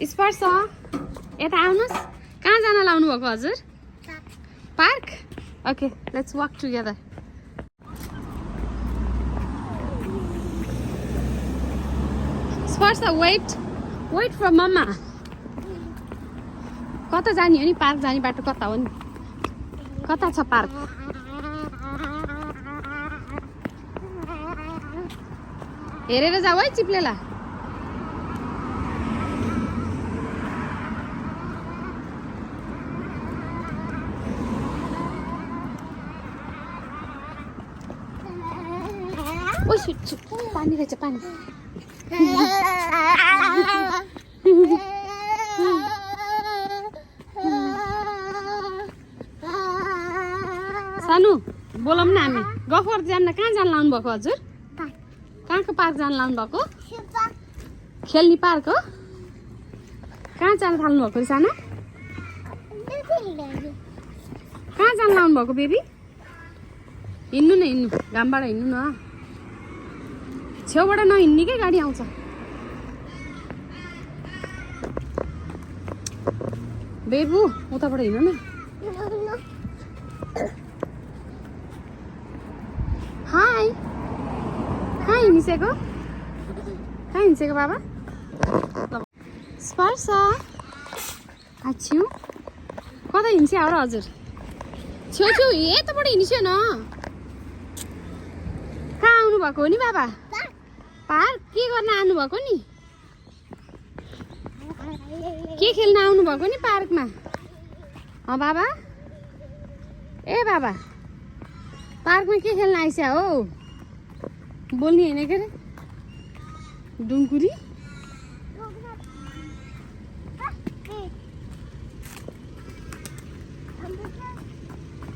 स्पर्श यता आउनुहोस् कहाँ जान लाउनु भएको हजुर park okay let's walk together Sparsh wait for mama कता जाने हो नि पार्क जाने बाटो कता हो नि कता छ पार्क हेरेर जाऊ है चिप्लेला ओ सुट पानी रहेछ पानी सानु बोलौँ न हामी गफर जान्न कहाँ जान लाउनु भएको हजुर कहाँको पार्क जान लाउनु भएको खेल्ने पार्क हो कहाँ जान थाल्नु भएको सानो कहाँ जान लाउनु भएको बेबी हिँड्नु न हिँड्नु घामबाट हिँड्नु न छेउबाट नहिँड्ने के गाडी आउँछ बेबु उताबाट हिँड्नु न हाई कहाँ हिँडिसकेको बाबा स्पर्श आछु कता हिँड्छ आएर हजुर छेउ यताबाट हिँड्छ न कहाँ आउनु भएको हो नि बाबा पार्क के गर्न आउनु भएको नि के खेल्न आउनु भएको नि पार्कमा बाबा ए बाबा पार्कमा के खेल्न आइस हो बोल्ने होइन के अरे डुङ्कुरी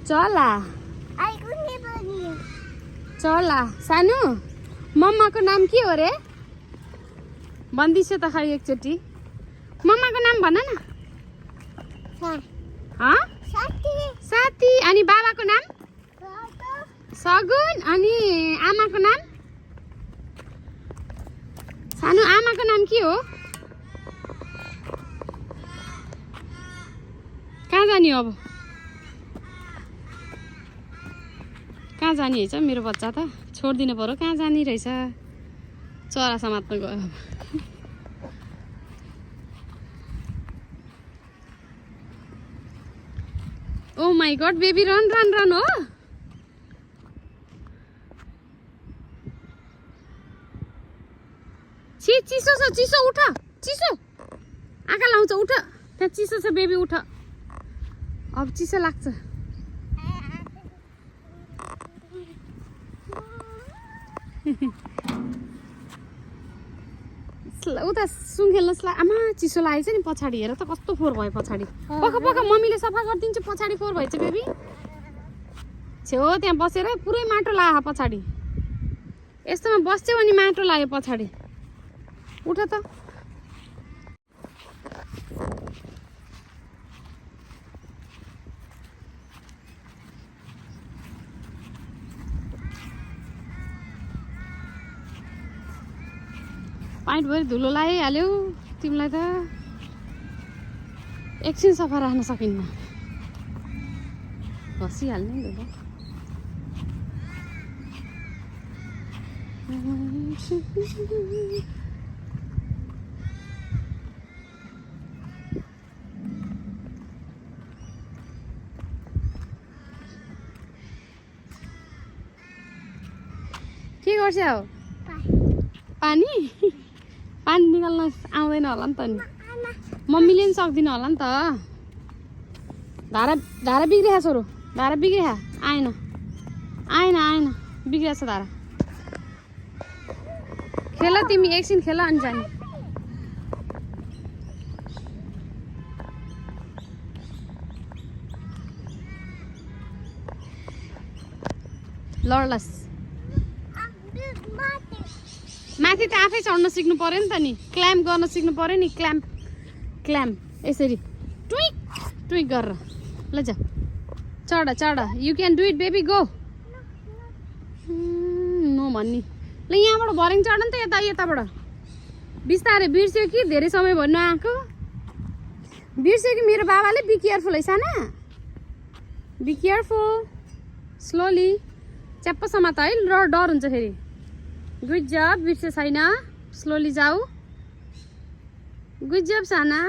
चला सानो मम्माको नाम के हो रे भन्दिस त खै एकचोटि मम्माको नाम भन न साथी अनि बाबाको नाम सगुन अनि आमाको नाम सानो आमाको नाम के हो कहाँ जाने अब कहाँ जाने रहेछ मेरो बच्चा त छोडिदिनु पर्यो कहाँ जाने रहेछ चरा समात्न गयो ओ माई गॉड बेबी रन हो चिसो छ चिसो उठ चिसो आँखा लाउँछ उठ त्यहाँ चिसो छ बेबी उठ अब चिसो लाग्छ उता सुन खेल्नुहोस् आमा चिसो लागेको छ नि पछाडि हेर त कस्तो फोहोर भयो पछाडि पख मम्मीले सफा गरिदिन्छु पछाडि फोहोर भएछ बेबी छेउ त्यहाँ बसेर पुरै माटो लाग्यो पछाडि यस्तोमा बस्छौ अनि माटो लाग्यो पछाडि उठ त पाइन्ट भरि धुलो लगाइहाल्यो तिमीलाई त एकछिन सफा राख्न सकिन्न घसिहाल्ने धुलो के गर्छ हौ पानी पानी निकाल्न आउँदैन होला नि त नि मम्मीले नि सक्दिन होला नि त धारा बिग्रिया छोरो धारा बिग्रिया आएन बिग्रिया छ धारा खेल तिमी एकछिन खेल अनि जाने लड्लास् माथि त आफै चढ्न सिक्नु पर्यो नि त नि क्ल्याम्प गर्न सिक्नु पर्यो नि क्ल्याम्प यसरी ट्विक गरेर ल जा चढ you can do it baby go no भन्ने ल यहाँबाट भर्याङ चढ्न त यताबाट बिस्तारै बिर्स्यो कि धेरै समय भन्नु आएको बिर्स्यो कि मेरो बाबाले बी केयरफुल है साना बी केयरफुल स्लोली च्याप्प समात है र डर हुन्छ फेरि गुड जब बिर्से छैन स्लोली जाऊ गुड जब साना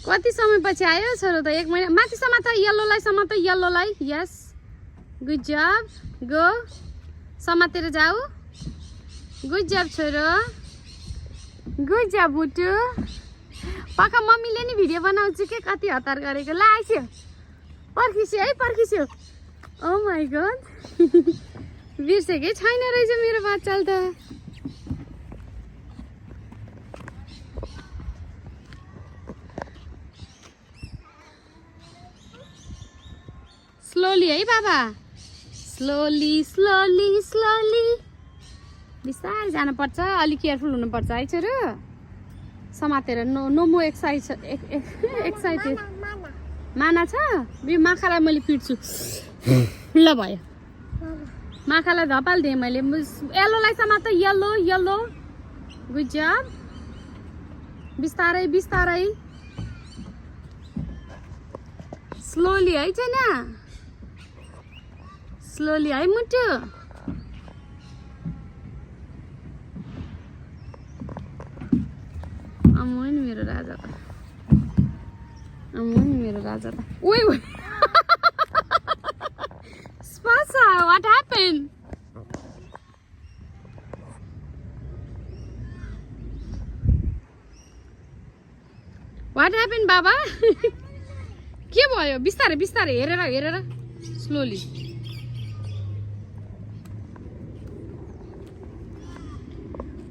कति समयपछि आयो छोरो त 1 महिना माथि समात येल्लोलाई समात येल्लोलाई यस गुड जब गो समातेर जाऊ गुड जब छोरो गुड जब बुटु पक्का मम्मीले नि भिडियो बनाउँछु के कति हतार गरेको ल आइस्यो पर्खिस्यो ओ माई गड बिर्सेकै छैन रहेछ मेरो बच्चाले त स्लोली है बाबा स्लोली बिस्तारै जानुपर्छ अलिक केयरफुल हुनुपर्छ है छोरो समातेर नो मो एक्साइटेड माना छ बि माखालाई मैले पिट्छु ल भयो माखालाई धपाल दिएँ मैले येल्लोलाई समात येल्लो गुड जब बिस्तारै स्लोली है छैन स्लोली है मुटु अमोन मेरो राजा त ओइ Spasa, what happened? What happened बाबा के भयो बिस्तारै हेरेर स्लोली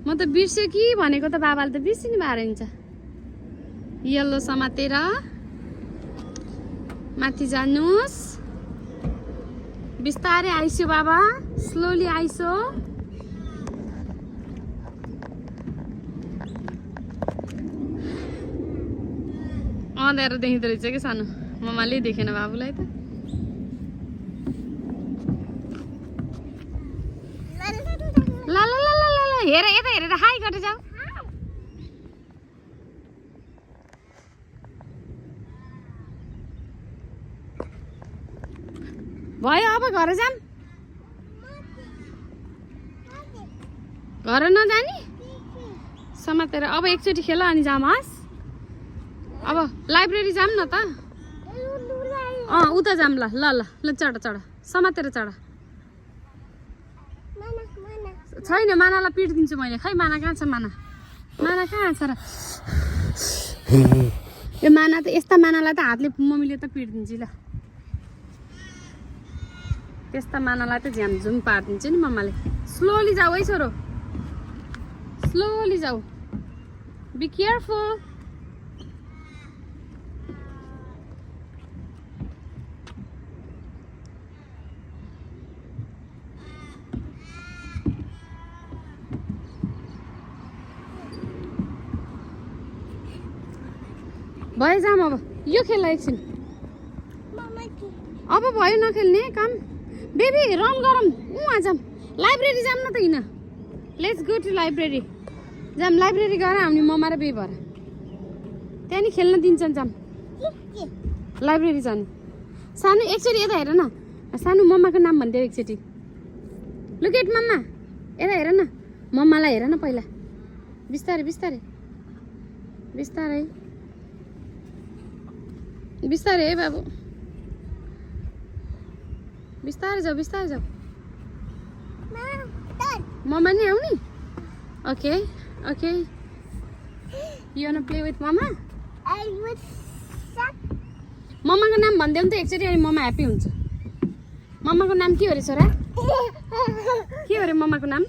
म त बिर्से कि भनेको त बाबाले त बिर्सिनु भएर हुन्छ येल्लो समातेर माथि जानुस् बिस्तारै आइसो बाबा स्लोली आइसो अँध्यारो देखिँदो रहेछ कि सानो मम्माले देखेन बाबुलाई त ल हेर यता हेरेर हाई गरेर जाऊ भयो अब घर जाम घर नजाने समातेर अब एकचोटि खेल अनि जाम हस् अब लाइब्रेरी जाम न त उता जाम ल चढ समातेर चढ छैन मानालाई पिट दिन्छु मैले खै माना कहाँ छ माना कहाँ छ र यो माना त यस्ता मानालाई त हातले मम्मीले त पिट दिन्छ ल त्यस्ता मानालाई त झ्यामझुम पारिदिन्छ नि मम्माले स्लोली जाऊ है छोरो स्लोली जाऊ बी केयरफुल भयो जाम अब यो खेल्ला एकछिन अब भयो नखेल्ने काम बेबी रन गरौँ उहाँ जाम लाइब्रेरी जाम न त किन लेट्स गो टु लाइब्रेरी जाम लाइब्रेरी गएर हामी मम्मा र बेबी भएर त्यहाँ नि खेल्न दिन्छन् जाम लाइब्रेरी जानु सानो एकचोटि यता हेर न सानो मम्माको नाम भनिदेऊ एकचोटि लुक एट मम्मा यता हेर न मम्मालाई हेर न पहिला बिस्तारै है बाबु बिस्तारै जाऊ मम्मा नि आउने okay you want to play with mamma मम्माको नाम भनिदेऊ नि त एकचोटि अनि मम्मा ह्याप्पी हुन्छ मम्माको नाम के हो रे छोरा के हो रे मम्माको नाम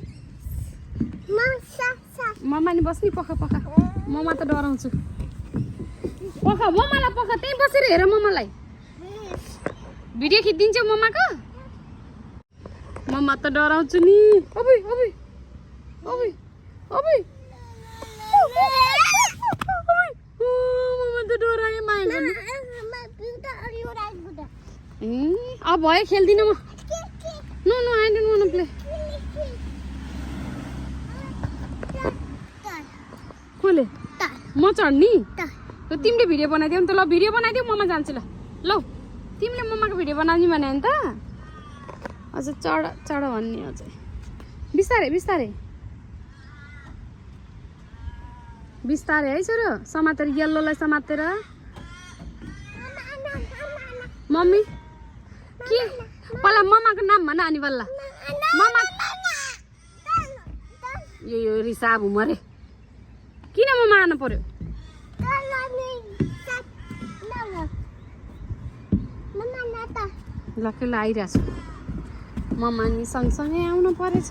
मम्मा नि बस्नी पख मम्मा त डराउँछु पख मम्मालाई पख त्यहीँ बसेर हेर मम्मालाई भिडियो खिचिदिन्छौ मम्माको मम्मा त डराउँछु नि मम्मा त डरायो माया गर्नु अब भयो खेल्दिनँ म no I don't want to play कसले म चढ्ने ल ल तिमीले भिडियो बनाइदेऊ नि त ल भिडियो बनाइदेऊ ममा जान्छु ल ल तिमीले मम्माको भिडियो बनाउने भने नि त अझ चढ चढ भन्ने अझै बिस्तारै बिस्तारै बिस्तारै है छोरो समातेर येल्लोलाई समातेर मम्मी के पहिला मम्माको नाम भन अनि बल्ल मम्मा यो रिसाब मरे किन मम्मा आउनु पर्यो लक्कै ल आइरहेको छु मम्मा नि सँगसँगै आउनु परेछ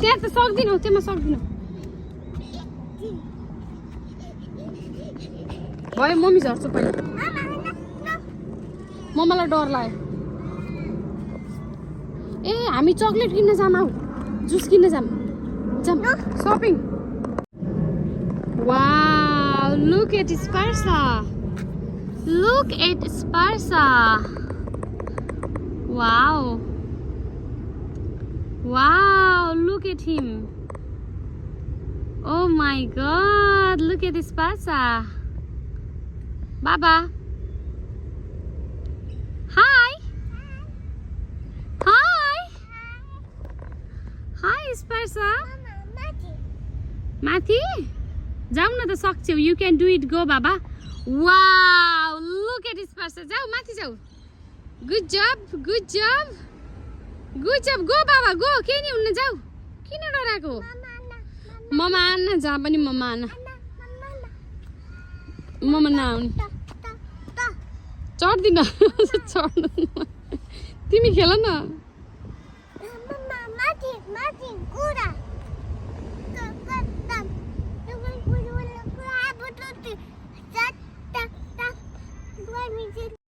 त्यहाँ त सक्दिनौ त्यहाँ सक्दिनौ भयो मम्मी झर्छु पहिला मम्मालाई डर लाग्यो ए हामी चक्लेट किन्न जाम आऊ जुस किन्न जाम जाम shopping wow look at Sparsha look at Sparsha wow wow look at him oh my god look at Sparsa baba hi hi hi Sparsa माथि जाऊ न त सक्छौ you can do it go baba wow look at Sparsa जाऊ माथि जाऊ good job Good job, go बाबा go के नि हुन्न जाऊ किन डराको ममा आन्न जहाँ पनि ममा आन्न ममा नआउने चढ्दिन चढ्नु तिमी खेल न